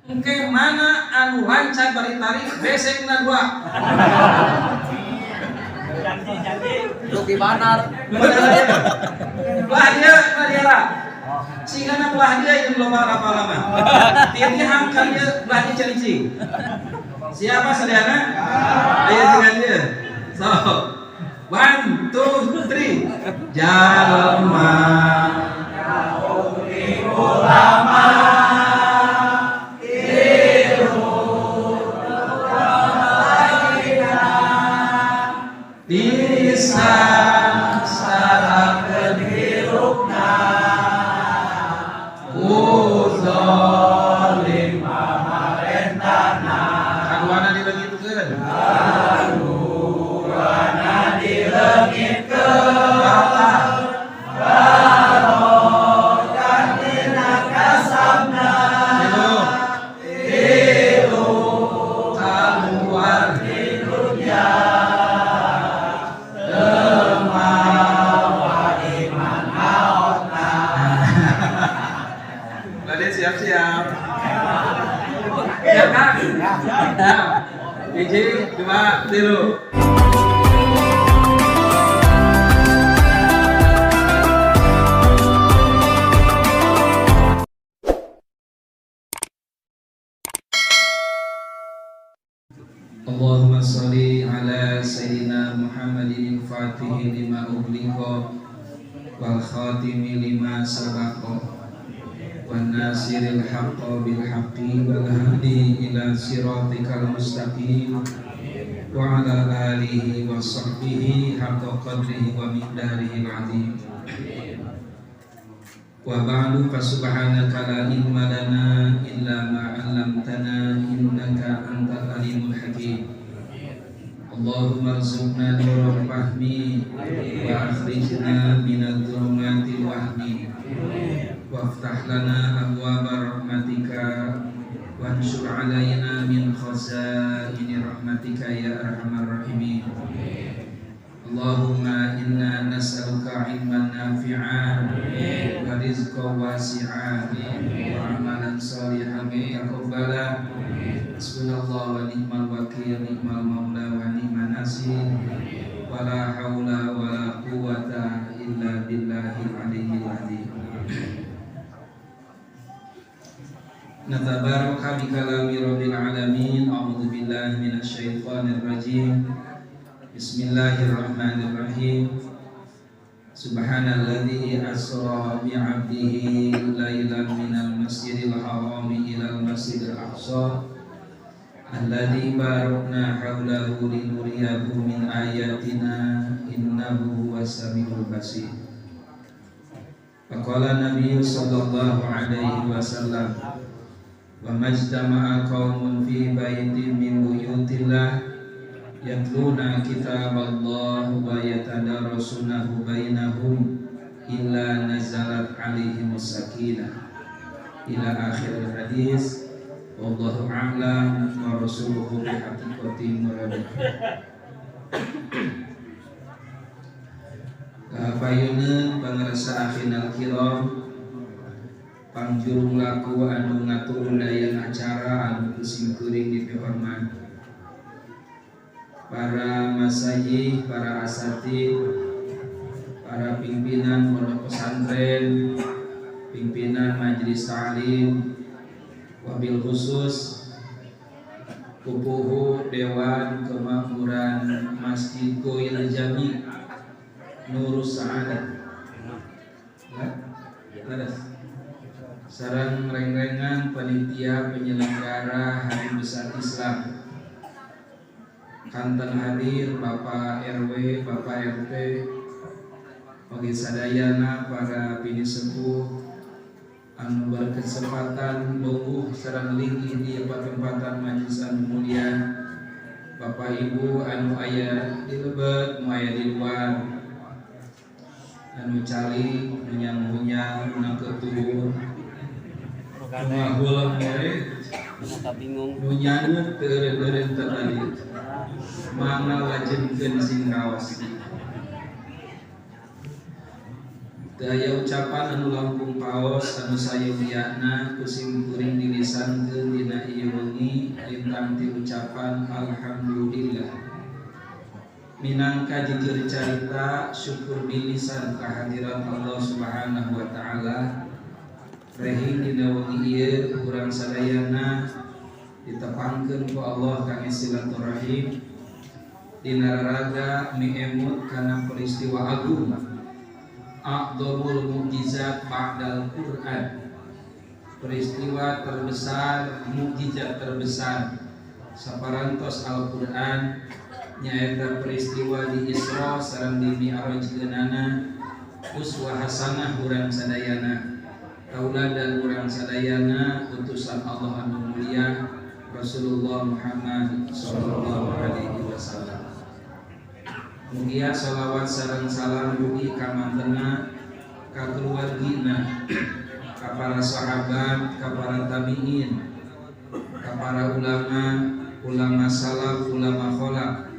Engke mana anu rancak bari tarik besekna dua. Janji, janji. Rugi banar. Belah dia, belah dia lah. Singana belah dia yang loba apa lama. Tiap hangkan dia belah dia cari. Siapa sadayana? Ayo dengan dia. So, one, two, three. Jalma Ulama ilmu bisa sarakeun hirupna ku zalim pamarentahna. Kaduana dileungitkeun. Kaduana dileungitkeun. Barokah. Barokah dina kasabna. Tilu. Tilu. Kaluar di dunya teu mawa iman maotna. Lade siap-siap. Siap kan? Siap. Hiji, dua, tilu. Allahumma sholli ala sayyidina Muhammadin al-Fatihi lima ughliqa wal khatimi lima sabaqa wan nasiril haqqa bil haqqi wal hadi ila siratikal mustaqim wa ala alihi wa sahbihi haqqa qadrihi wa miqdarihi al-azim. Wa ba'du, fa subhanaka la ilma lana illa ma 'allamtana innaka antal alimul hakim. Allahumma arzuqna nural fahmi wa akhrijna minadh dhulumatil wahmi waftah lana abwaaba rahmatika wanshur 'alaina min khazaini rahmatika ya arhamar rahimin. Allahumma inna nas'aluka ilman nafi'an wa rizqan wasi'an wa amalan salihan mutaqabbala. Hasbunallah wa ni'mal wakil, ni'mal maula wa ni'man nasir. Wa la haula wa la quwwata illa billahil aliyyil azim. Natabaraka bi kalami rabbil alamin. A'udzu billahi minasy syaithanir rajim. Bismillahirrahmanirrahim. Subhanalladzi asra bi'abdihi lailan minal masjidil harami ilal masjidil aqsa alladzi barakna haulahu linuriyahu min ayatina innahu huwas samiul basir. Faqala Nabi sallallahu alaihi wasallam, wa majtama'a qaumun fi baitin min buyutillah yatluna kitaballah wa yatadarasunahu bainahum illa nazalat alaihimus sakinah ila akhir hadis. Wallahu a'lam wa rasuluhu bi haqiqati murad. Payuna pangersa akhinal kiram, pangjuru laku anu ngatur dayan acara anu kusim kuring dipihormat, para masayih, para asatid, para pimpinan pondok pesantren, pimpinan majelis ta'lim, wabil khusus pupuhu Dewan Kemakmuran Masjid Koil Jami Nurus Sa'adah. Laras. Sareng reng-rengan panitia penyelenggara Hari Besar Islam. Kanten hadir Bapak RW, Bapak RT, bagi sadayana para pinisepuh anu berkesempatan lungguh sareng linggih di patempatan majelis anu mulia, Bapak Ibu anu aya di lebet, nu aya di luar, anu calik, hunyang-hunyang, nu ketur, nu ngahuleng we, nu nyanuk teu eureun-eureun tadi. Mangga lajengkeun sing raos. Teu aya ucapan anu langkung paos anu sayogiana ku simkuring dilisankeun dina ieu wengi lintang ti ucapan alhamdulillah. Minangka jujur carita syukur bilisan kehadirat Allah Subhanahu wa taala. Rehing dina wengi ieu urang sadayana ditepangkeun ku Allah kangge silaturahim dina raraga miemut kana peristiwa agung a'dhamul mukjizat ba'dal Qur'an, peristiwa terbesar, mukjizat terbesar saparantos Al-Qur'an nyaeta peristiwa di Isra sareng di Mi'raj geunana uswah hasanah urang sadayana, tauladan urang sadayana utusan Allah anu mulia Rasulullah Muhammad sallallahu alaihi wasallam. Mugia sholawat sareng salam dugi ka mantena, ka keluargina, ka para sahabat, ka para tabiin, ka para ulama, ulama salaf, ulama kholaf,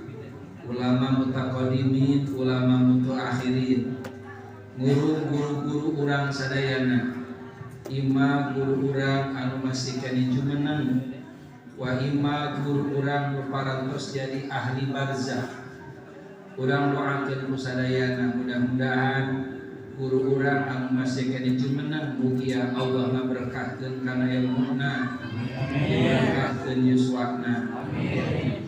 ulama mutaqaddimin, ulama mutaakhirin, guru guru urang sadayana, ima guru urang anu masih keneh jumeneng, wa ima guru urang nu parantos jadi ahli barzah. Urang doakeun ku sadayana mudah-mudahan guru urang anu masih keneh jumeneng mugia Allah ngaberkahkeun kana ilmuna, diberkahkeun yuswana. Amin.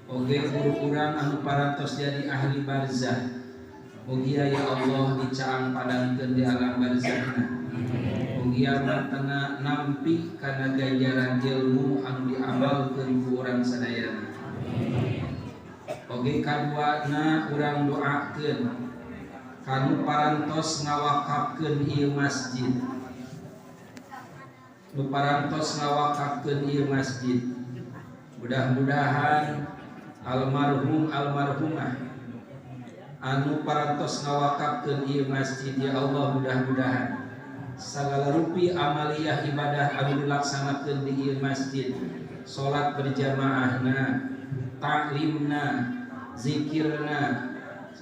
Oge guru urang anu parantos jadi ahli barzah mugia ya Allah dicaang padangkeun di alam barzahna. Mugia mantena nampi kana ganjaran ilmu anu diamalkeun ku urang sadayana. Oge kaduana urang doakeun kanu parantos ngawakafkeun ieu masjid. Nu parantos ngawakafkeun ieu masjid. Mudah-mudahan almarhum almarhumah anu parantos ngawakafkeun ieu masjid ya Allah mudah-mudahan sagala rupi amaliyah ibadah anu dilaksanakeun di ieu masjid, salat berjamaahna, taklimna, zikirna,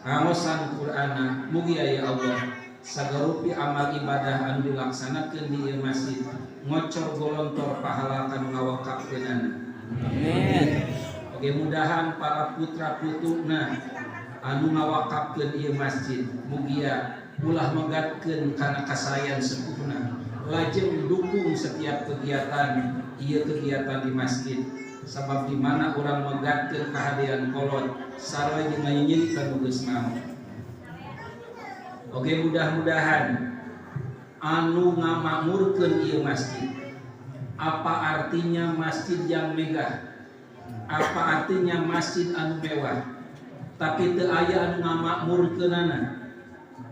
ngaosan Qur'anna, mugia ya Allah sagarupi amal ibadah anu dilaksanakeun di ieu masjid ngocor golontor pahala kanu ngawakafkeunana. Amin. Oge mudahan para putra putuna anu ngawakafkeun ieu masjid mugia ulah megatkeun kana kasayan sepuhna, lajeng dukung setiap kegiatan ieu kegiatan di masjid. Sabab di mana urang megatkeun kahadiran kolot sarua jeung nganyinyi ka nu geus maot. Oge mudah-mudahan anu ngamakmurkeun ieu masjid. Apa artinya masjid yang megah? Apa artinya masjid anu mewah? Tapi teu aya anu ngamakmurkeunana.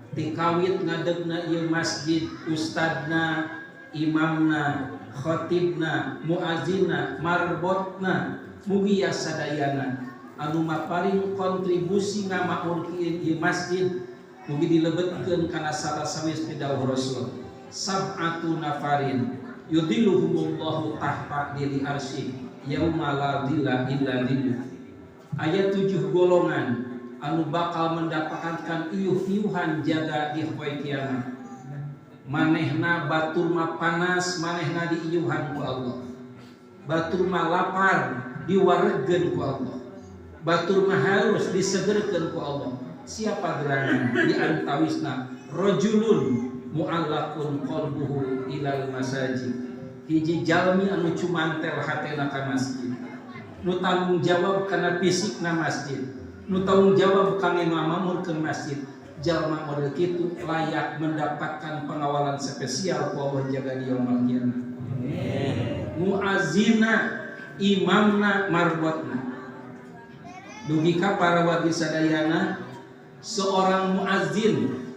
Tikawit ngadegna ieu masjid, ustadna, imamna, khotibna, muazzinna, marbotna, mugia sadayana anu maparin kontribusi ngamakmurkeun ieu masjid mugi dilebetkeun kana salah sawis pidawuh Rasul. Sab'atu nafarin yudhilluhumullahu tahta dhilli arsy yauma la dhilla illa dhilluh. Aya 7 golongan anu bakal mendapatkan iuh-iuhan jaga di poe kiamat. Manehna batur mah panas, manehna diiuhan ku Allah. Batur mah lapar, diwaregeun ku Allah. Batur mah harus disegerkeun ku Allah. Siapa gerangan di antawisna rajulun mu'allaqun qalbuhu ilal masajid. Hiji jalmi anu cumantel hatena ka masjid. Nu tanggung jawab kana fisikna masjid. Nu tanggung jawab kangge ngamakmurkeun masjid. Jalma model kitu layak mendapatkan pengawalan spesial ku Allah jaga di yaumul kiamat. Muazzina, imamna, marbotna. Dugi ka para wargi sadayana seorang muazzin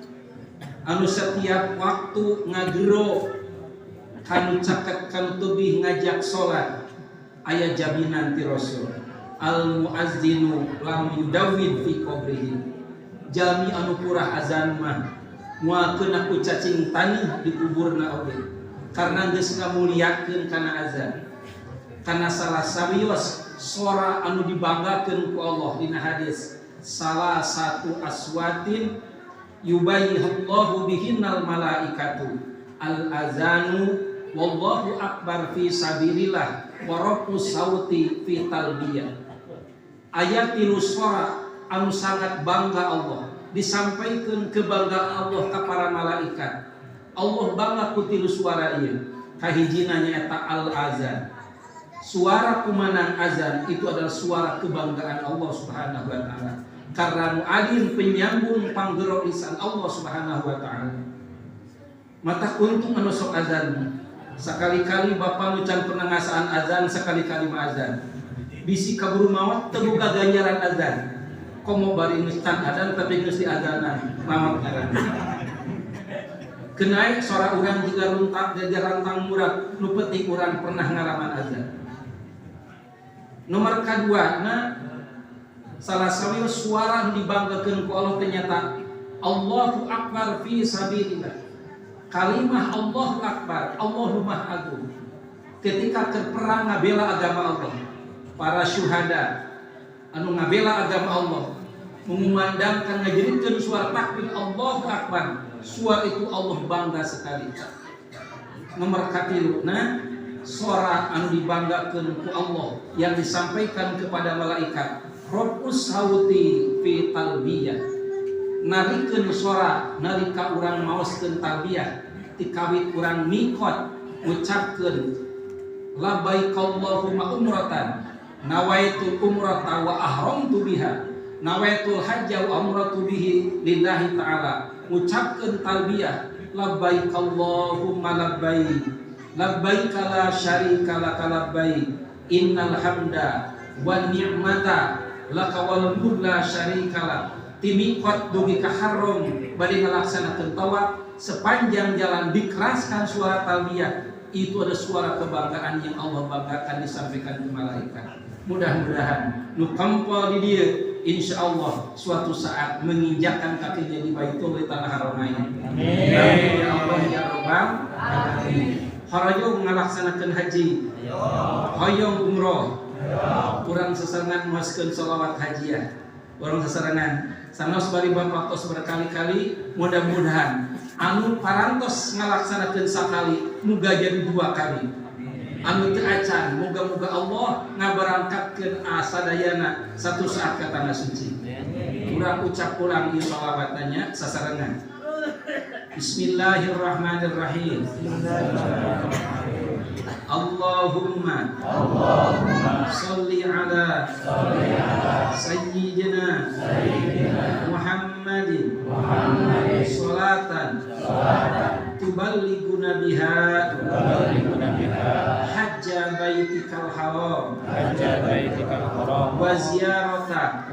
anu setiap waktu ngagero kanu caket kanu tebih ngajak salat aya jaminan ti Rasul. Al muazzinu lam yudawwid fi qabrihi. Jalmi anu purah azan mah moal keuna ku cacing taneuh di kuburna oge karena geus ngamuliakeun kana azan. Kana salah sawios sora anu dibanggakeun ku Allah dina hadis salah satu aswatin Yubayyihullahu bihinnal malaikatu al azanu wallahu akbar fi sabilillah wa raf'us sauti fi talbiyah. Aya tilu suara anu sangat bangga Allah, disampaikan kebanggaan Allah ka para malaikat. Allah bangga ku tilu suara ieu. Kahijina nyaeta al azan. Suara kumanang azan itu adalah suara kebanggaan Allah Subhanahu wa taala. Karena muadin penyambung panggero lisan Allah Subhanahu wa taala. Mata untung anu sok azan. Sekali-kali bapak nu can pernah ngasaan azan, sekali-kali mah azan. Bisi kaburu maot teu boga ganjaran azan. Komo bari geus can azan tapi geus diazanan, maot ngaranna. Kenai suara urang juga runtak jajar rantang murag, nu penting urang pernah ngalaman azan. Nomor kedua, nah salah satu suara nu dibanggakeun ku Allah ternyata Allahu Akbar fi sabilillah. Kalimah Allahu Akbar, Allahu Maha Agung. Ketika perang ngabela agama Allah, para syuhada anu ngabela agama Allah mengumandangkan ngajeritkeun suara takbir Allahu Akbar. Suara itu Allah bangga sekali. Nomor katilu, nah suara anu dibanggakeun ku Allah yang disampaikan kepada malaikat, raf'us sauti fi talbiyah. Narikeun suara nalika urang maoskeun talbiyah, tikawit urang mikot ngucapkeun labbaik Allahumma umratan nawaitul umrata wa ahramtu biha nawaitul hajja wa umratu bihi lillahi ta'ala. Ngucapkeun talbiyah labbaik Allahumma labbaik labbaik la syarika laka labbaik innal hamda wan ni'mata laka wal mulk la syarika lak. Timikot dugi ka haram bari ngalaksanakeun tawaf, sepanjang jalan dikeraskan suara talbiyah. Itu ada suara kebanggaan yang Allah banggakan disampaikan ke malaikat. Mudah-mudahan nu kampol di dieu insyaallah suatu saat menginjakkan kakinya di Baitul di tanah Haramain. Amin. Amin ya Allah ya Rabbal alamin. Hoyong ngalaksanakeun haji, hoyong umroh, kurang sesarengan maoskeun sholawat hajiah, urang sesarengan sanos bari bapak tos berkali-kali, mudah-mudahan anu parantos ngalaksanakeun sakali muga jadi dua kali, anu teu acan muga-muga Allah ngabarangkatkeun asadayana satu saat ke tanah suci. Urang ucap ulang ieu sholawatnya sasarengan. Bismillahirrahmanirrahim. Allahumma sholli ala sayyidina Muhammadin sholatan tuballighuna biha hajja baitikal haram wa ziyarata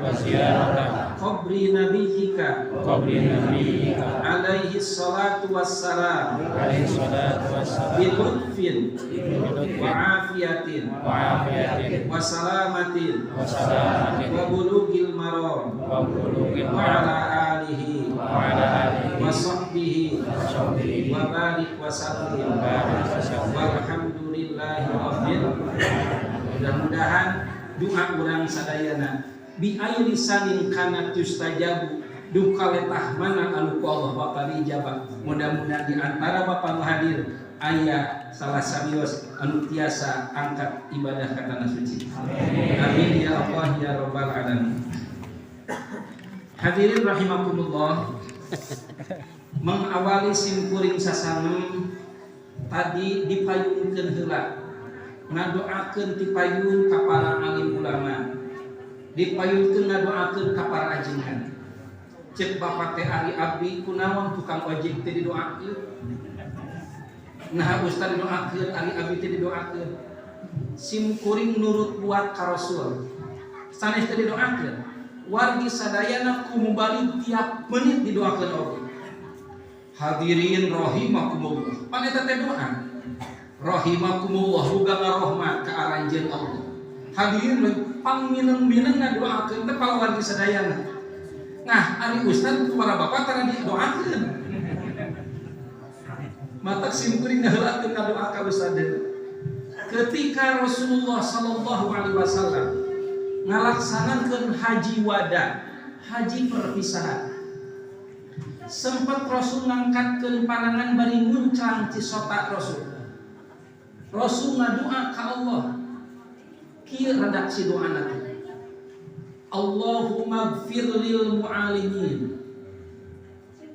qabri nabiyyika alaihi salatu wassalam bi lutfin wa afiyatin wa salamatin wa bulughil maram wa ala alihi wa sahbihi wa barik wa sallim walhamdulillahi rabbil. Mudah-mudahan doa urang sadayana bi ayyi lisanin kana tustajabu, duka letah mana anu ku Allah bakal diijabah. Mudah-mudahan di antara bapak nu hadir aya salah sawios anu tiasa angkat ibadah ka tanah suci. Amin ya Allah ya rabbal alamin. Hadirin rahimakumullah, mengawali simkuring sasangem tadi dipayunkeun heula, ngadoakeun tipayun ka para alim ulama, dipayunkeun ngadoakeun ka para ajengan. Cek bapak teh ari abdi kunaon tukang ojek teh didoakeun, nah ustad didoakeun, ari abdi teh didoakeun. Simkuring nurut buat ka Rasul sanes teh didoakeun. Wargi sadayana ku mubalig tiap menit didoakeun oge. Hadirin rahimakumullah, pan eta teh doa. Rahimakumullah, muga ngarohmat ka aranjeun Allah. Hadirin pangmineng-mineng ngadoakeun teh para wargi sadayana. Nah, ari ustad ku para bapak tara didoakeun. Matak simkuring ngaheulakeun ngadoa ka ustad. Ketika Rasulullah sallallahu alaihi wasallam ngalaksanakeun haji wada, haji perpisahan. Sempet Rasul ngangkatkeun panangan bari munclang cisota Rasul. Rasul ngadua ka Allah. Kieu redaksi doana teh. Allahumma gfir lil mu'alimin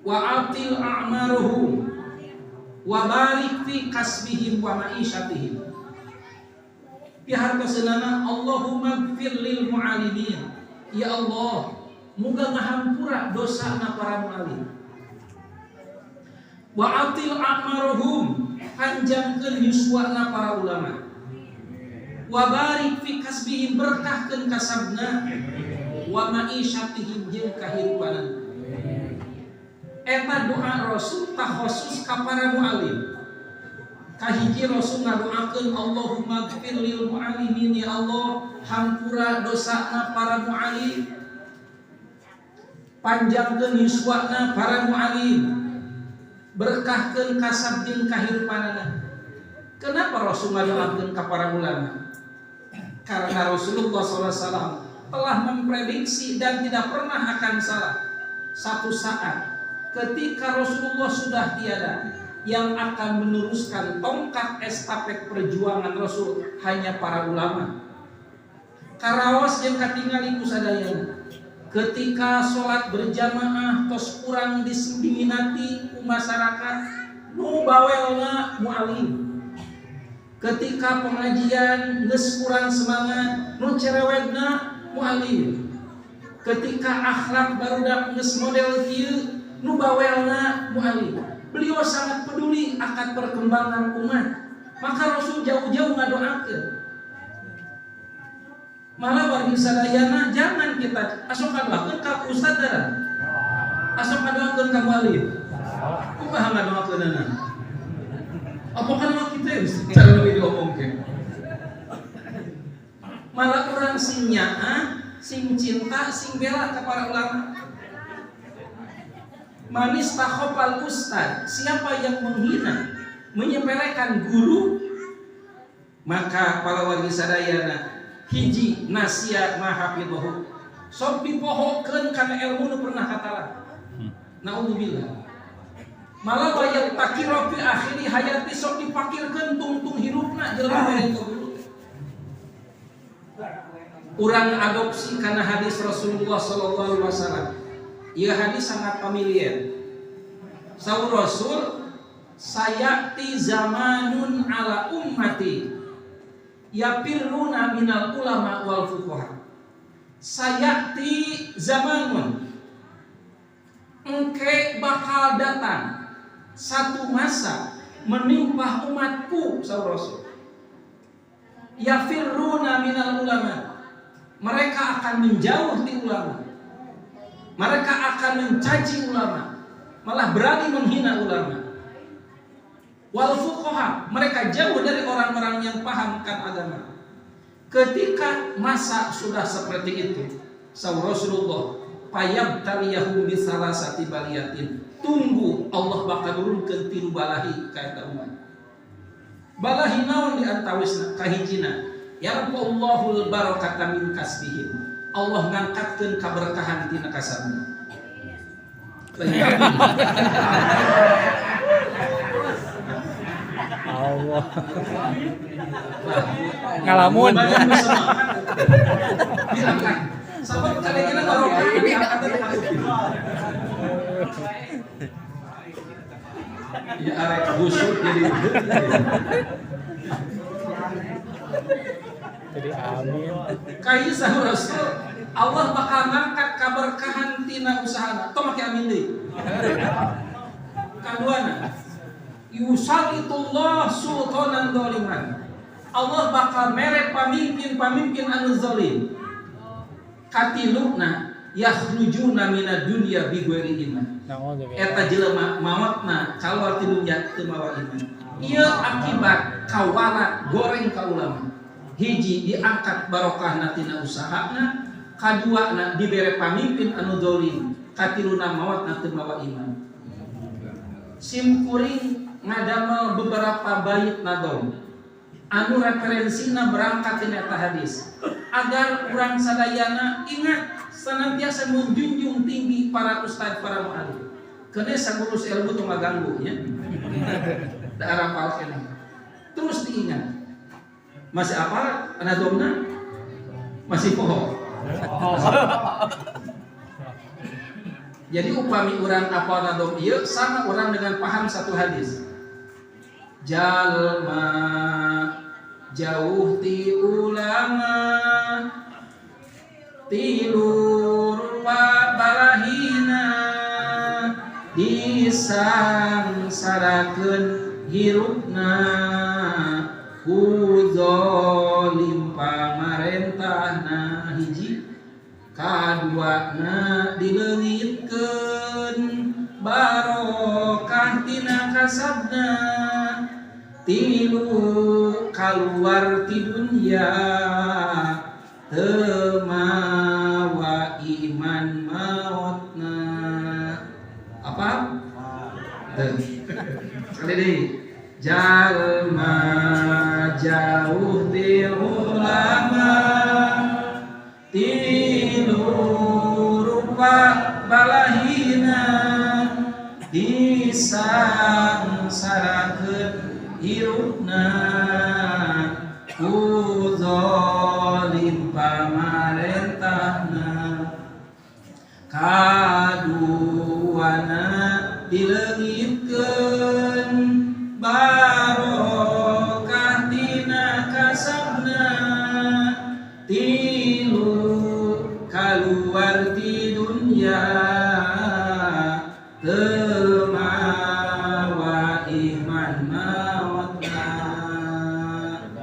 wa atil a'maruhum wa barik fi kasbihim wa ma'isyatihim. Pihartoseunana Allahumma gfir lil mu'alimin. Ya Allah, muga ngahampura dosana para mu'alim. Wa atil a'maruhum, panjangkeun yuswana para ulama. Wa barik fi kasbihim, berkahkeun kasabna. Wa ma'isyatihim, jeung kahirupanna. Eta doa Rasul takhusus ka para mu'alim. Kahiji Rasul ngadoakeun Allahumma gfir lil mu'alimin, ya Allah hampura dosana para mu'alim, panjangkeun yuswana para mu'alim, berkahkeun kasab jeung kahirupanana. Kenapa Rasul ngadoakeun ka para ulama? Karena Rasulullah SAW telah memprediksi dan tidak pernah akan salah. Satu saat ketika Rasulullah sudah tiada, yang akan meneruskan tongkat estafet perjuangan Rasul hanya para ulama. Karaos yang katingali ku sadayana. Ketika sholat berjamaah tos kurang diminati ku masyarakat, nu bawelna mu'alim. Ketika pengajian geus kurang semangat, nu cerewetna mu'alim. Ketika akhlak barudak geus model kieu, nu bawelna mu'alim. Beliau sangat peduli akan perkembangan umat. Maka Rasul jauh-jauh ngadoakeun. Malah wargi sadayana jangan kita asok ngadoakeun ka ustad dara. Asok ngadoakeun ka mu'alim. Kumaha ngadoakeunana? Apa kan kita ya cara lebih diomongkeun. Malah orang sing nyaah, sing cinta, sing bela ke para ulama. Manis takhofal ustad, siapa yang menghina, menyepelekan guru, maka para wargi sadayana hiji nasia mahafidhahu. Sok dipohokeun kana ilmu nu pernah katalah. Naudzubillah. Malah wayang takiro fi akhiri hayati, sok dipakirkeun tungtung hirupna jelema bere ka guru. Urang adopsi karena hadis Rasulullah sallallahu alaihi wasallam. Ieu hadis sangat familiar. Saur Rasul, sayati zamanun ala ummati yapirruna minal ulama wal fuqaha. Sayati zamanun, engke bakal datang satu masa menimpa umatku, saur Rasul. Yafirruna minal ulama, mereka akan menjauh di ulama. Mereka akan mencaci ulama, malah berani menghina ulama. Wal fuqaha, mereka jauh dari orang-orang yang pahamkan agama. Ketika masa sudah seperti itu, saur Rasulullah, fayabtaliyahum bisalasati baliyatin. Tunggu Allah bakal nurunkeun tilu balahi ka eta umat. Balahi naon di antawisna? Kahijina, yarfa'ullahul barakata min kasbihim. Allah ngangkatkeun kaberkahan tina kasabna. Allah. Ngalamun. Sabab kadang-kadang barokah diangkat. Ya arek busuk jadi amin. Kayu sahur Rasul, Allah bakal ngangkat kaberkahan tina usahana. Tong make amin deui. Kaduana, yusalitullah sultanan zaliman. Allah bakal mere pamimpin-pamimpin anu zalim. Katiluna yakhrujuna minad dunya bi ghairi iman. Eta jelema maotna kaluar ti dunya teu mawa iman. Ieu akibat kawala goreng ka ulama. Hiji diangkat barokahna tina usahana, kaduana dibere pamimpin anu zalim, katiluna maotna teu mawa iman. Simkuring ngadamel beberapa bait nadom anu referensina berangkat tina eta hadis agar urang sadayana ingat senantiasa menjunjung tinggi para ustad, para muallim. Keun sangurus ilmu tong ngaganggu nya. Da arapal keneh. Terus diingat. Masih apa anatomna? Masih poho. Jadi upami urang apal nadom ieu sama orang dengan paham satu hadis. Jalma jauh ti ulama tilu rupa balahina disangsarakeun hirupna ku zalim pamarentahna hiji kaduana dileungitkeun barokah tina kasabna tilu kaluar ti dunya teu mawa iman maotna. Apa? Sekali deui. Jalma jauh ti ulama tilu rupa balahina disangsarakeun hirupna ku zalim pamarentahna kaduana dileungitkeun barokah tina kasabna tilu kaluar ti dunya teu mawa iman maotna.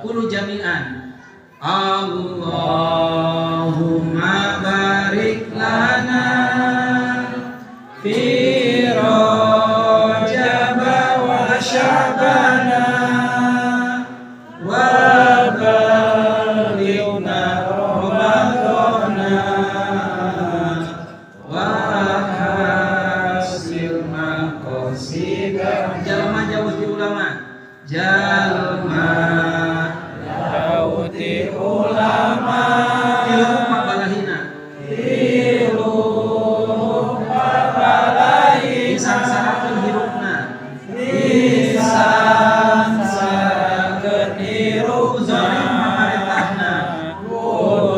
Kulu jami'an. Allahumma barik lana fi Rajab wa Sya'bana wa balighna Ramadana wa hasil maqasid. Jalma jauh ti ulama. Jalma jauh ti ulama tilu rupa balahina tilu rupa balahina disangsarakeun hirupna disangsarakeun hirupna zalim pamarentahna ku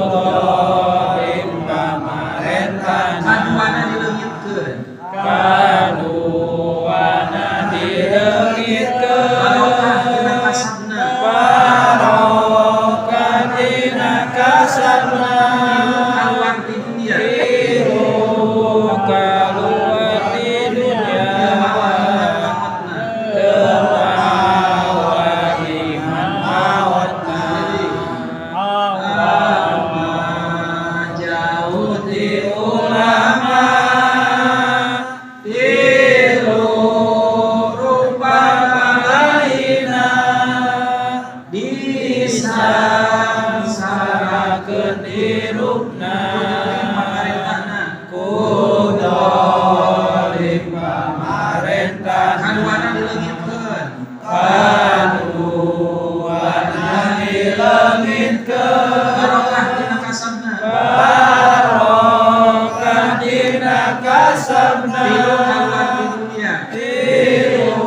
zalim pamarentahna kaduana dileungitkeun kaduana dileungitkeun barokah tina kasabna barokah tina kasabna tilu kaluar ti dunya tilu kaluar ti dunya teu mawa iman maotna. Teu mawa iman maotna. Jalma jauh ti ulama tilu rupa balahina disangsarakeun hirupna pamarentahna ku zalim pamarentahna kaduana dileungitkeun kaduana dileungitkeun barokah tina kasabna barokah tina kasabna tilu kaluar ti dunya tilu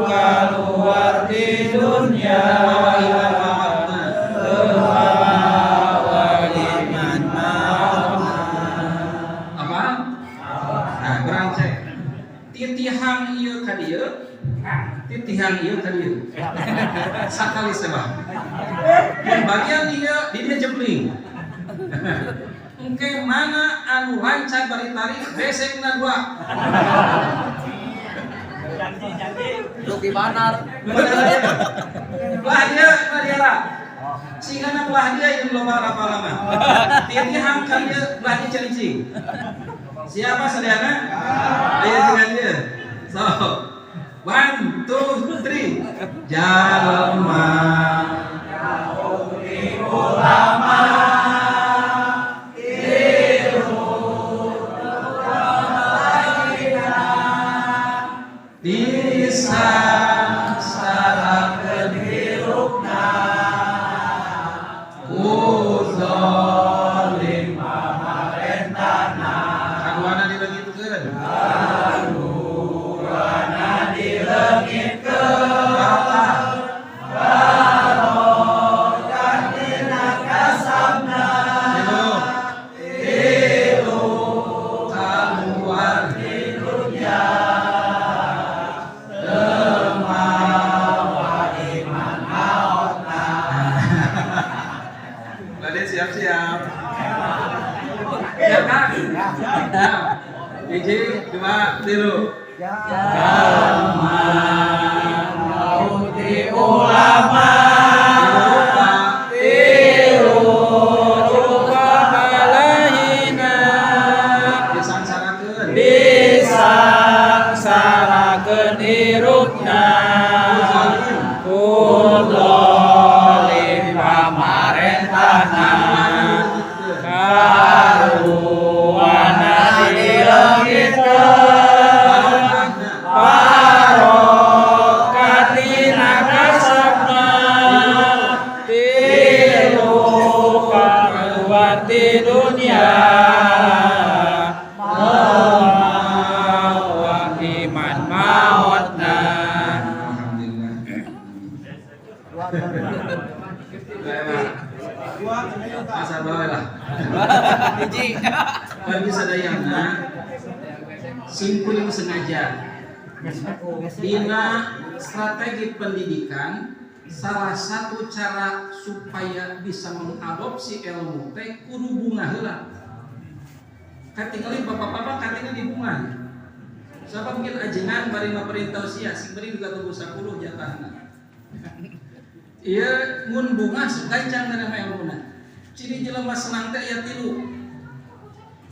kaluar ti dunya mawa iman maotna. Teu mawa iman maotna. Apa? Nah, kurang cek. Titihang ieu ka dieu, titihang ieu ka dieu. Sakali sebab. Bagian ieu di dieu jempling. Engke mana anu lancar bari tarik besekna dua. Rugi banar. Belah dia, belah dia lah. Singana belah dia yang loba lama-lama. Titihang ka dieu belah dia calincing. Siapa sadayana? Ayo dengan dia. So, 1, 2, 3. Jalma ulama tilu rupa balahina disangsarakeun hirupna ku zalim pamarentahna kaduana dileungitkeun kaduana Siap-siap. Ya kan? Ya. Hiji, dua, tilu. Jalma ti ulama tilu rupa balahina Disangsarakeun. Disangsarakeun hirupna ku zalim pamarentahna karuana dileungitkeun barokatina kasabna tilu kaluar ti dunya mawa iman maotna. Alhamdulillah. Asa bae lah. Hiji. Bagi sadayana simkuring sengaja dina strategi pendidikan, salah satu cara supaya bisa mengadopsi ilmu teh kudu bungah heula. Katingali bapak-bapak, katingali bungah. Siapa mungkin ajengan bari maperintah usia sing beri juga tunggu 10 jatahna. Ieu mun bungah sok gancang kana ilmuna. Ciri jelema senang teh aya tilu.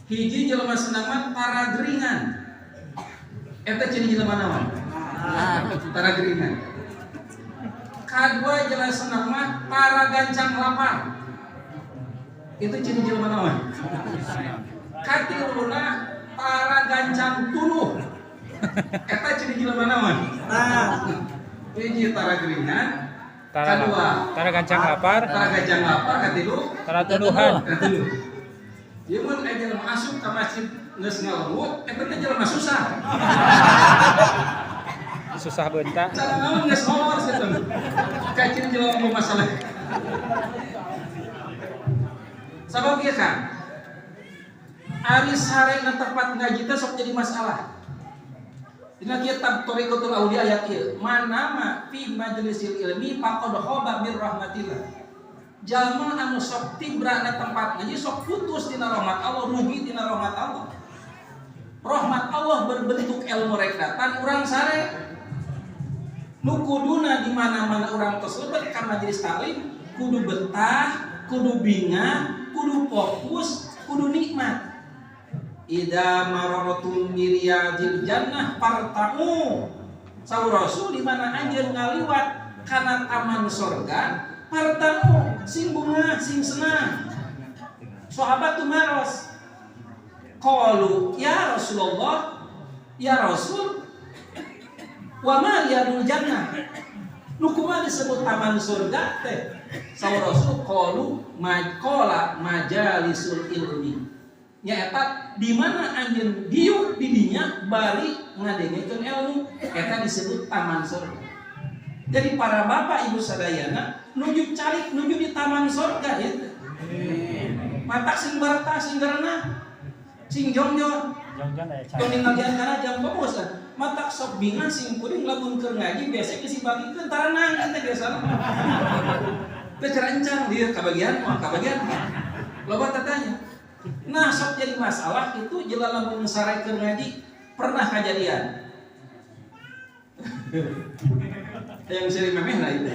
Hiji, jelema senang mah tara geringan. Eta ciri jelema naon? Tara geringan. Kadua, jelema senang mah tara gancang lapar. Itu ciri jelema naon? Katiluna, tara gancang tunduh. Eta ciri jelema naon? Hiji, tara geringan. Tara, Kadua, tara gancang lapar, tara gancang lapar. Katilu, tara tunduhan. Katilu. Ieu mun aya jelema asup ka masjid geus ngalengut, eta teh jelema susah. Susah bentak. Cara naon geus molor sih teh. Kayak ciri jelema masalah. Sabab ieu kan, ari sare na tempat ngaji teh sok jadi masalah. Dina kitab Thariqatul Auliya ayat ieu, "Man nama fi majlisil ilmi faqad khaba mir rahmatillah." Jalma anu sok tibra na tempat ngaji sok putus tina rahmat Allah, rugi tina rahmat Allah. Rahmat Allah berbentuk ilmu rek datang, urang sare. Nu kuduna di mana-mana urang tos lebet ka majelis taklim, kudu betah, kudu bingah, kudu fokus, kudu nikmat. "Idza marartum bi riyadil jannah farta'u." Saur Rasul, di mana anjeun ngaliwat kana taman sorga, farta'u, sing bungah, sing senang. Sahabat tumaros. Qalu ya Rasulullah, ya Rasul, wa ma riyadul jannah? Nu kumaha disebut taman surga teh? Saur Rasul, qalu ma qala majalisul ilmi. Nyaeta di mana anjeun diuk di dinya bari ngadengekeun ilmu, eta disebut taman surga. Jadi para bapak ibu sadayana nuju calik nuju di taman surga ya. Matak sing barta, sing gerenah, sing jongjon. Jongjon aya Tong ningalian kana jam komo. Matak sok bingah sing kuring lamun keur ngaji biasa geus dibagikeun taranang teh biasana. Teh cara encang dia kabagian moal kabagian. Loba tatanya. Nah, sok jadi masalah itu jelas lamun sare keur ngaji pernah kejadian. Yang sering memeh lah itu.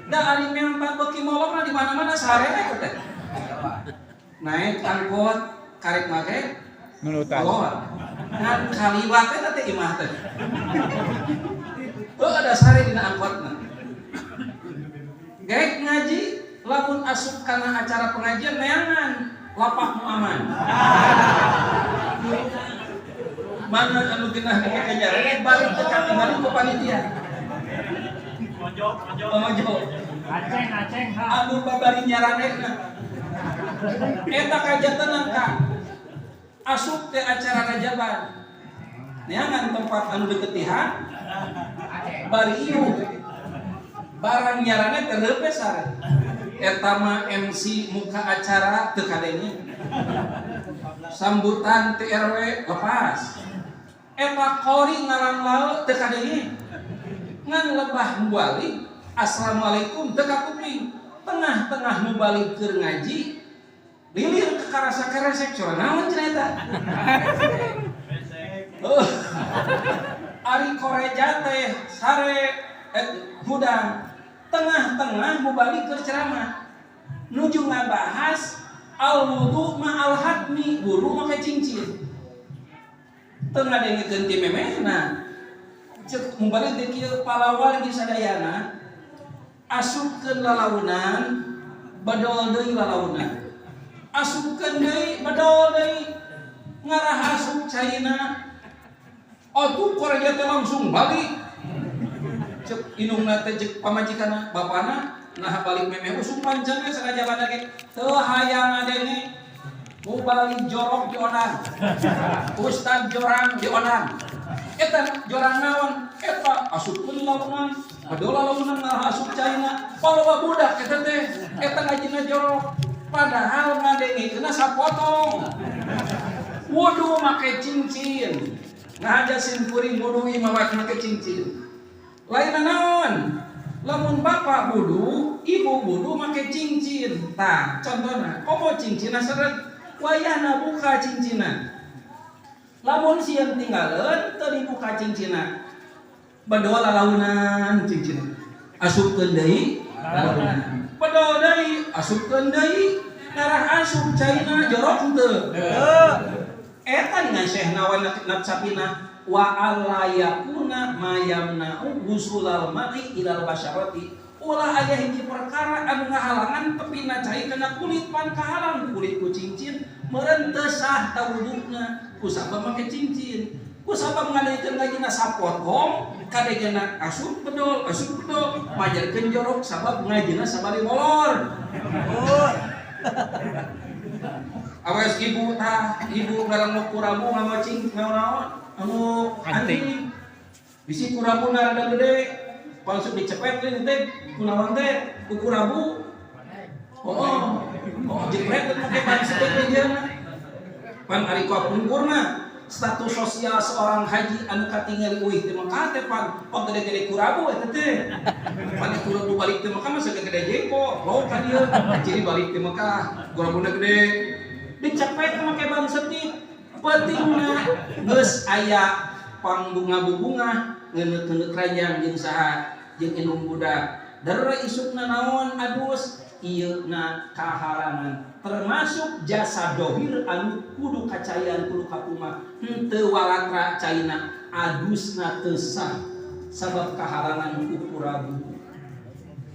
Da ari memang beuki molor di mana-mana sare we teh. Naik angkot karek make Nulutan. Keluar. Ngan kaliwat eta teh imah teh. Oh, ada sare dina angkotna. Gek ngaji lamun asup kana acara pengajian neangan lapak nu aman. Mana anu genah dipake nyarek balik teh katingali ku panitia. Mojok, mojok. Mojok. Aceng, aceng, ha. Anu babari nyaranekna. Eta kajantenan ka. Asup teh acara rajaban. Neangan tempat anu deket ti bari ieu. Barang nyarane teh reupe sare. Eta mah MC muka acara teu kadenge. Sambutan TRW lepas. Eta qori ngalang teu kadenge. Ngan lebah muali, assalamualaikum teu kakuping. Tengah-tengah Tengah-tengah mubalig keur ngaji, lilir ke karasa keresek, suara naon cenah eta? Oh. Ari koreja teh sare hudang. Tengah-tengah mubalig keur ceramah, nuju ngabahas al wudu ma'al hatmi, wudu make cincin. Teu ngadengekeun ti memehna. Cek mubalig teh kieu, palawargi sadayana, asupkeun lalaunan, bedol deui lalaunan, asupkeun deui, bedol deui, ngarah asup caina. Atuh koreja teh langsung balik. Cek indungna teh, cek pamajikanna, bapana, "Nah, balik memeh usum pancen we sanajan ge teu hayang ngadenge mubalig jorok diondang, ustad jorang diondang. Eta jorang naon eta? Asupkeun lalaunan, bedol lalaunan, ngarah asup caina. Paloba budak eta teh, eta ngajina jorok." Padahal ngadengekeunna sapotong, wudu make cincin. Ngahaja sim kuring wudu mawa make cincin. Lain naon, lamun bapak wudu, ibu wudu make cincin. Tah, contohna komo cincinna seret, wayahna buka cincinna. Lamun sieun tinggaleun, teu dibuka cincinna, bedol lalaunan cincin, asupkeun deui lalaunan, bedol deui, asupkeun deui, ngarah asup caina. Jorok henteu eta? Dengan Syekh Nawawi sapina wa alla yakuna ma yamna'u wusulal ma'i ilal basyarati, ulah aya hiji perkara anu ngahalangan tepina cai kana kulit. Pan kahalang kulit ku cincin, meureun teu sah tawuduna kusabab make cincin, kusabab ngadaikeun ngajina sapotong, kadegena asup bedol, asup bedol, majarkeun jorok sabab ngajina sabari molor. Awas ibu tah, ibu ngarango kurabu nganggo cing naon anu anting. Bisi kurabu rada gede, langsung dicepet teh kunaon teh ku kurabu. Oh, jepret make ban teh dia. Pan ari ku pungkurna status sosial seorang haji anu katingali uih teh Mekah teh pan pang gede-gede kurabu eta teh. Pan kurabu balik teh Mekah mah sagede jengkol, lo ka dieu ciri balik teh Mekah, kurabuna gede. Dicepet make ban setip. Peutingna geus aya pangbunga-bubunga ngeuneuh-ngeuneuh ranjang jeung saha, jeung indung budak. Darura isukna naon, adus. Ieu na kahalangan termasuk jasa dohir anu kudu kacayaan, kudu kapuma, henteu walatra caina, adusna teu sah sabab kahalangan ku kurabu.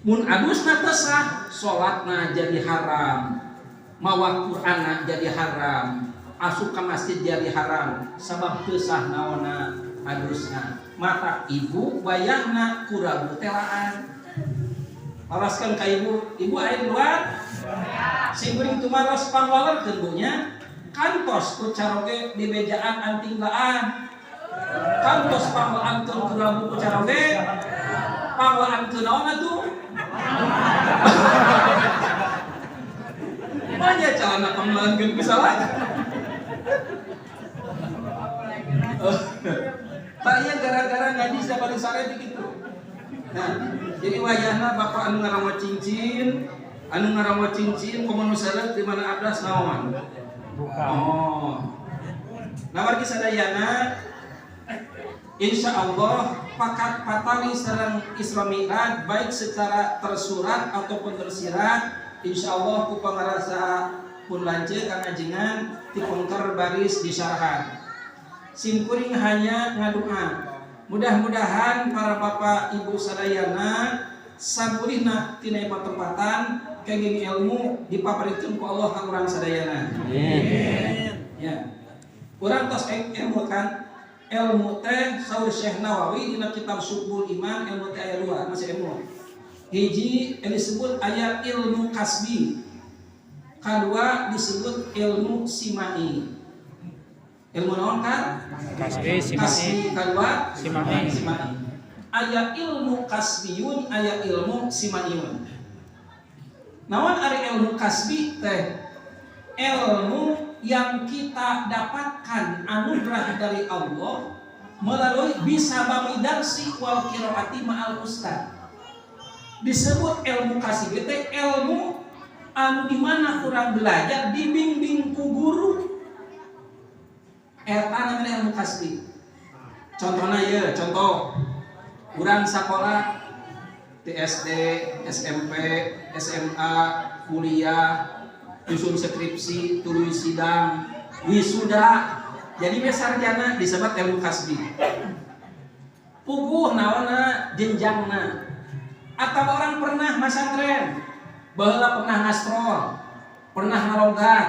Mun adusna teu sah, salatna jadi haram, mawa Qur'anna jadi haram, asup ka masjid jadi haram sabab teu sah naonna, adusna. Mata ibu wayahna kurabu telaan. Laraskan ka ibu, ibu aya di luar? Sim kuring tumaros, pangwalerkeun bu nya. Kantos ku caroge di bejaan anting laan. Kantos panglaankeun kurabu ku caroge. Panglaankeun naon atuh? Banyak calana panglaankeun ku salah. Tak iya, gara-gara ngaji siapa di sare gitu. Nah, jadi wayahna bapak anu ngarango cincin, anu ngarango cincin komo nu seureut di mana abdas naon? Buka. Oh. Nah, wargi sadayana, insya Allah pakat patali sareng Isra Mi'raj baik secara tersurat ataupun tersirat, insya Allah ku pangarasa pun lanceuk kang ajengan ti pengker baris disyarahan. Sim kuring hanya ngadua mudah-mudahan para bapak ibu sadayana sabulihna tina patempatan kenging ilmu dipaparikeun ku Allah ka urang sadayana. Amin. Ya. Urang tos ilmu kan, ilmu teh saur Syekh Nawawi dina kitab Syu'bul Iman, ilmu teh aya dua, masih ilmu. Hiji yang disebut aya ilmu kasbi. Kedua disebut ilmu simai. Ilmu naon kan? Kasbi, simai. Kasbi, kedua Simai. Simai. Aya ilmu kasbiyun, aya ilmu simaiyun. Naon ari ilmu kasbi teh? Ilmu yang kita dapatkan anugerah dari Allah melalui bisa darsi wal qiraati ma'al ustad. Disebut ilmu kasbi teh ilmu Anu di mana kurang belajar dibimbing ku guru. Eta namanya ilmu kasbi. Contohnya ya, contoh urang sekolah di SD, SMP, SMA, kuliah, nyusun skripsi, tuluy sidang, wisuda. Jadi we sarjana disebut ilmu kasbi. Puguh naonna jenjangna. Atau orang pernah masantren, baheula pernah ngastrol, pernah ngalogat,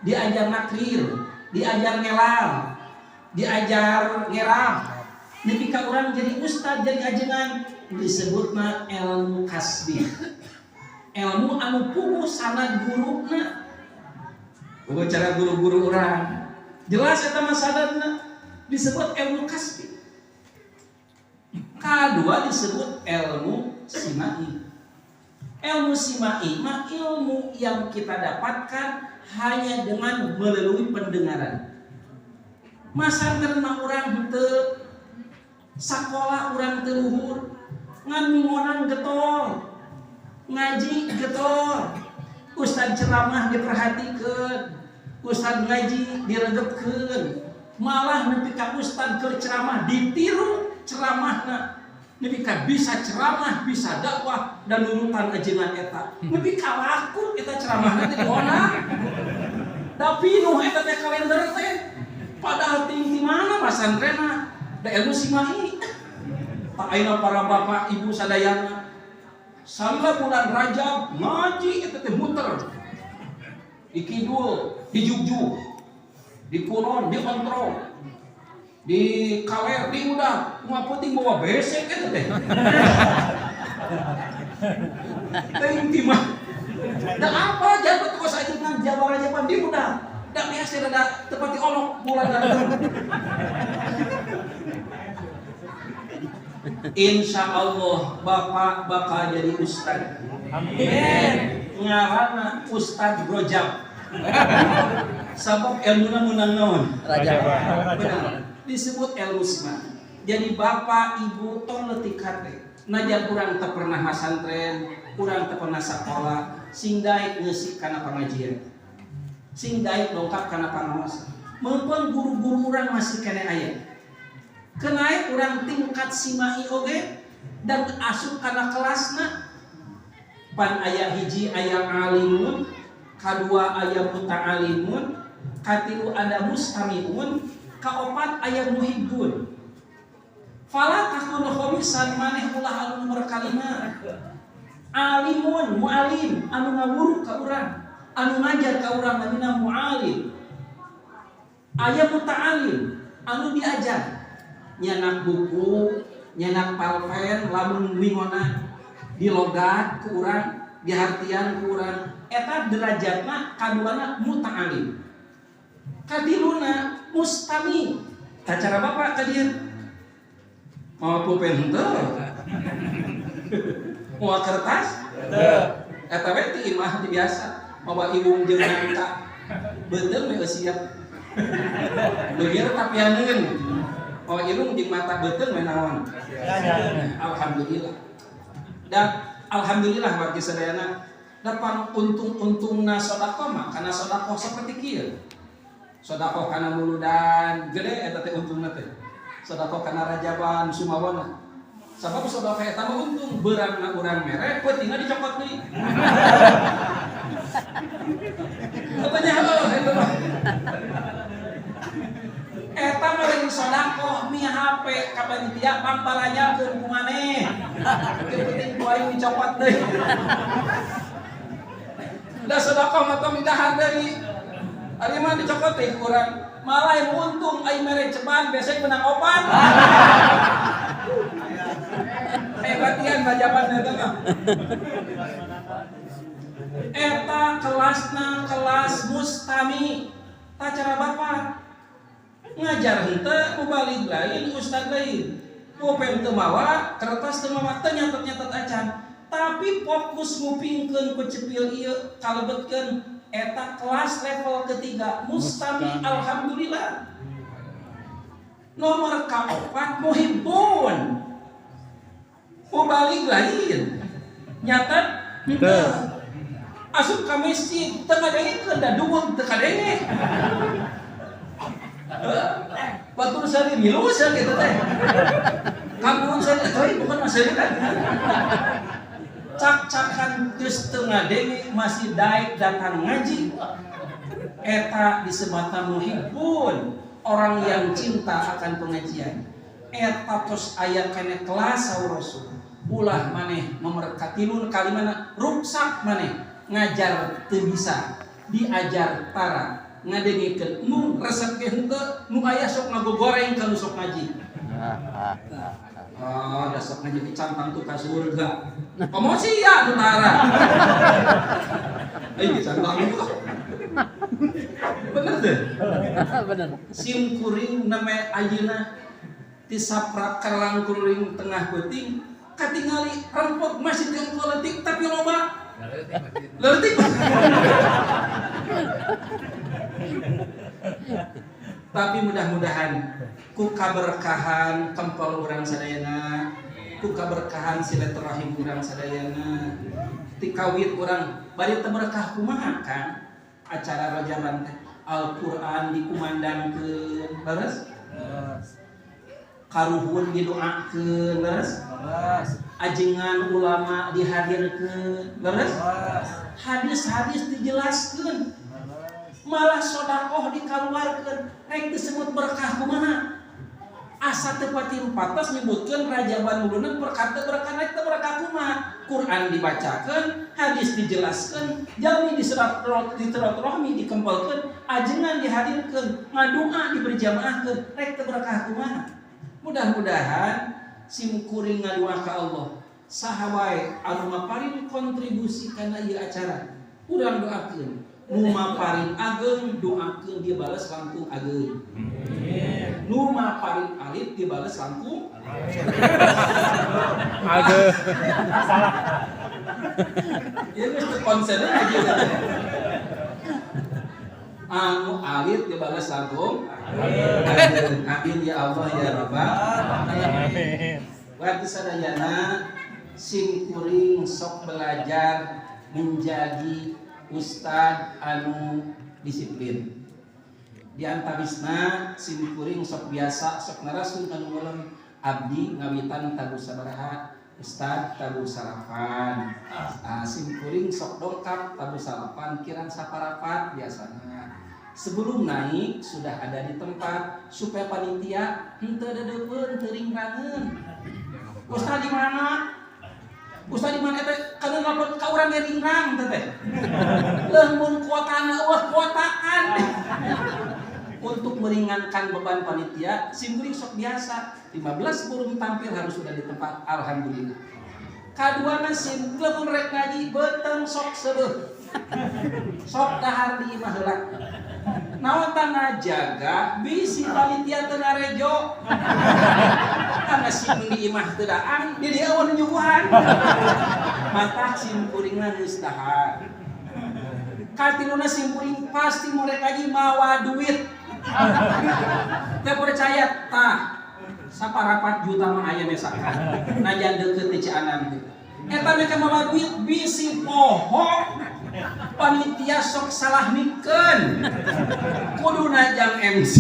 diajar nakrir, diajar ngelal, diajar ngerab. Nepi ka urang jadi ustad, jadi ajengan disebutna ilmu kasbi. Ilmu anu puguh sanad guruna. Puguh cara guru-guru urang. Jelas eta mah sanadna disebut ilmu kasbi. Kedua disebut ilmu simai. Ilmu simai mah ilmu yang kita dapatkan hanya dengan melalui pendengaran. Masantren mah urang henteu, sakola urang teu luhur, ngan mingonan getol, ngaji getol, ustad ceramah diperhatikeun, ustad ngaji diregepkeun, malah nepi ka ustad keur ceramah ditiru ceramahna. Nepi ka bisa ceramah, bisa dakwah dan nurutan ajengan eta. Nepi ka laku eta ceramahna teh diona. Da pinuh eta teh kalender teh. Padahal ting di mana pasantrenna? Da ilmu simai. Tak ayeuna para bapak ibu sadayana. Salila bulan Rajab ngaji eta teh muter. Di kidul, di Jugjug, di kulon, di kontrol, di kaler, di udah, cuma penting bawa besek eta teh. Teuing ti mah. Da apa jabat kos ajengan Jawa Rajaban di udah. Da biasa rada tepati olok bulan Rajab. Insya Allah bapak bakal jadi ustad. Amin. Ngaranna Ustad Rojab. Sabab ilmuna meunang naon? Raja. Benar. Disebut ilmu sima. Jadi bapak ibu tong leutik hate. Najan urang teu pernah masantren, urang teu pernah sakola, sing daek ngeusi kana pangajian. Sing daek dongkap kana pangaos. Meungpeung guru-guru urang masih keneh aya. Kenaik urang tingkat simai oge dan asup kana kelasna. Pan aya hiji aya alimun, kadua aya muta'alimun, katilu ada mustami'un, kaopat aya muhibbun. Fala takun khomisan maneh ulah anu nomor kalima. Alimun, mu'alim, anu ngawuru ka urang, anu ngajar ka urang namina mu'alim. Aya muta'alim, anu diajar. Nyanak buku, nyanak palpen, lamun wingona dilogat ku urang, dihartian ku urang. Eta derajatna kaduana muta'alim. Katiluna mustami. Tacara bapak ka dieu. Mau pulpen henteu? Mau kertas? Henteu. Eta we ti imah ti biasa. Mawa iwung jeung nangka. Beuteung we siap. Beugir tapianeun. Mawa irung jeung mata beuteung we naon? Alhamdulillah. Dan alhamdulillah wargi sadayana dapat untung-untungna sedekah mah kana sedekah saperti kieu. Sedekah kana muludan gede eta teh untungna teh. Sedekah kana rajaban sumawana. Sabab sedekah eta mah untung beurangna urang mere peutingna dicokot deui. Katanya heuh eta mah. Eta mah lain sedekah mi HP ka panitia pangbalanyakeun ku maneh. Teu penting ku aing dicokot deui. Da sedekah mah tong didahar deui. Ari mah dicokot deui ku urang. Malah yang untung aing mere ceban besek menang opat. Hebatian rajaban eta mah. Eta kelasna kelas mustami. Tacara bapak ngajar henteu mubalig lain ustad lain. Pulpen teu mawa, kertas teu mawa, teu nyatet-nyatet acan. Tapi fokus ngupingkeun ku cepil ieu kalebetkeun eta kelas level ketiga mustami alhamdulillah. Nomor kaopat muhibbun. Mubalig lain. Nyatet henteu. Asup ka masjid teu ngadengekeun, da duweg teu kadenge. Batur sari milu sia kitu teh. Kampung sari atuh bukan masalah kan. Cak-cakan geus teu ngadenge masih daek datang ngaji. Eta disebutna muhibbun, orang yang cinta akan pengajian. Eta tos aya keneh kelas saur Rasul. Ulah maneh nomor katilun kalimana ruksak maneh ngajar teu bisa, diajar tara, ngadengekeun mung resep ge henteu, nu aya sok ngagogoreng ka nu sok ngaji. Oh, da sok ngaji dicantang tuh ka surga. Komo sia nu tara. Ayo dicantang tuh. Bener teh? Bener. Sim kuring name ayeuna ti saprak kuring tengah peuting katingali rempok masjid yang leutik tapi loba. Leutik. Tapi mudah-mudahan ku kaberkahan kempel urang sadayana, ku kaberkahan silaturahim urang sadayana, ti kawit urang bari teu berkah kumaha kan acara rajaban teh Al-Qur'an dikumandangkeun, leres? Karuhun didoakeun, leres? Ajengan ulama dihadirkeun, leres? Hadis-hadis dijelaskeun. Malah sodakoh dikaluarkeun, rek disebut berkah kumaha? Asa teu patim patas nyebutkeun rajaban mulunan berkah teu berkah rek teu berkah kumaha? Quran dibacakeun, hadis dijelaskeun, jalmi disilaturahmi dikempelkeun, ajengan dihadirkeun, ngadoa diberjamaahkeun, rek teu berkah kumaha? Mudah-mudahan sim kuring ngadoa ka Allah, saha wae anu maparin kontribusi kana ieu acara, urang doakeun. Nu maparin ageng doakeun dibales langkung ageng. Nu maparin alit dibales langkung ageng. Salah. Ieu geus teu konsen aja. Anu alit dibales langkung ageng. Amin ya Allah ya Rabbal alamin. Wargi sadayana sim kuring sok belajar menjadi ustad anu disiplin. Di antawisna sim kuring sok biasa sok narasun anu ngulem abdi ngawitan tabuh sabaraha, ustad tabuh salapan. Sim kuring sok dongkap tabuh salapan kirang saparapat biasana. Sebelum naik sudah ada di tempat supaya panitia henteu dedeupeun teu ringrangeun. Ustad di mana? Ustad di mana teh? Kana ngapot ka urang ge ringrang teh teh. Leuh kuotana eueuh kuotaan. Untuk meringankan beban panitia, sim kuring sok biasa 15 sebelum tampil harus sudah di tempat, alhamdulillah. Kaduana sim lamun rek ngaji beuteung sok seubeuh. Sok dahar di imah heula. Naon tah ngajaga bisi panitia teu ngarejo. Karena sim di imah teu daang, di dieu eueuh nyuguhan. Matak sim kuringna geus dahar. Katiluna sim kuring pasti mun rek ngaji mawa duit. Teu percaya tah saparapat juta mah aya mesakan. Najan deukeut ti Cianam teh. Eta mereka mawa duit bisi poho panitia sok salah mikeun. Kudu najang MC.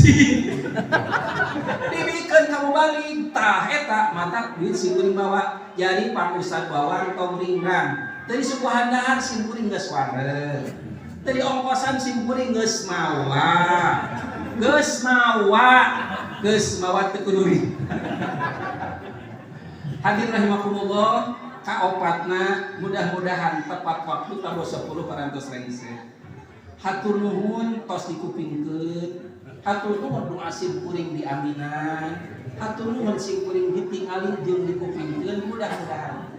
Dibikeun kamu balik tah eta matak duit sim kuring bawa. Jadi Pak Ustad bawang tong ringrang. Teu disuguhan dahar sim kuring geus wareg. Teu diongkosan sim kuring geus mawa. Geus mawa, geus mawa teu kudu. Hadirin rahimakumullah, kaopatna mudah-mudahan tepat waktu tabuh 10 parantos rengse. Hatur nuhun tos dikupingkeun, hatur nuhun doa sim kuring diaminan, hatur nuhun sim kuring ditingali jeung dikupingkeun, mudah-mudahan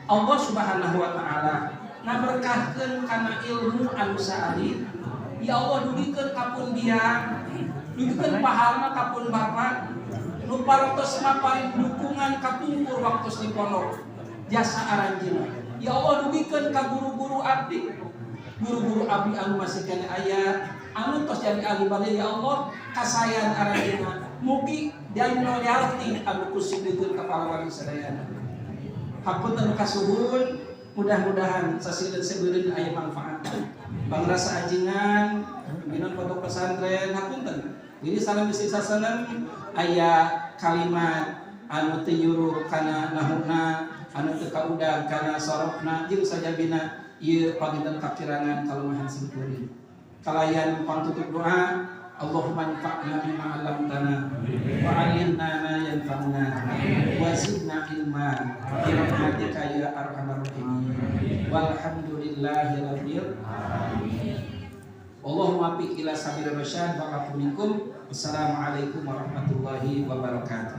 Allah Subhanahu wa taala ngaberkahkeun kana ilmu anu saalit. Ya Allah dugikeun ka pun biang, dugikeun pahalna ka pun bapak, nu parantos maparin dukungan kapungkur waktu di pondok jasa aranjeunna. Ya Allah dugikeun ka guru-guru abdi, guru-guru abdi anu masih keneh aya, anu tos jadi ahli bali ya Allah kasayan aranjeunna. Mugi dan loyalty anu kusideukeun ka para wali sadayana. Hapunten kasuhun, Mudah-mudahan sasileut sebeureun aya manfaat. Pangrasa ajengan pimpinan pondok pesantren, hapunten. Jadi salam bisi sasanem aya kalimat anu teu nyuruh kana nahuna, anu teu kaudag kana sorofna, jeung sajabina ieu panginten kakirangan kalemahan simkuring. Kalayan pangtutup doa, Allahumma anfa'na bima 'allamtana wa 'allimna ma yanfa'una wa zidna ilma bi rahmatika ya arhamar rahimin. Walhamdulillahi rabbil alamin. Allahumma muwaffiq ila sabilir rasyad wa minkum. Wassalamualaikum warahmatullahi wabarakatuh.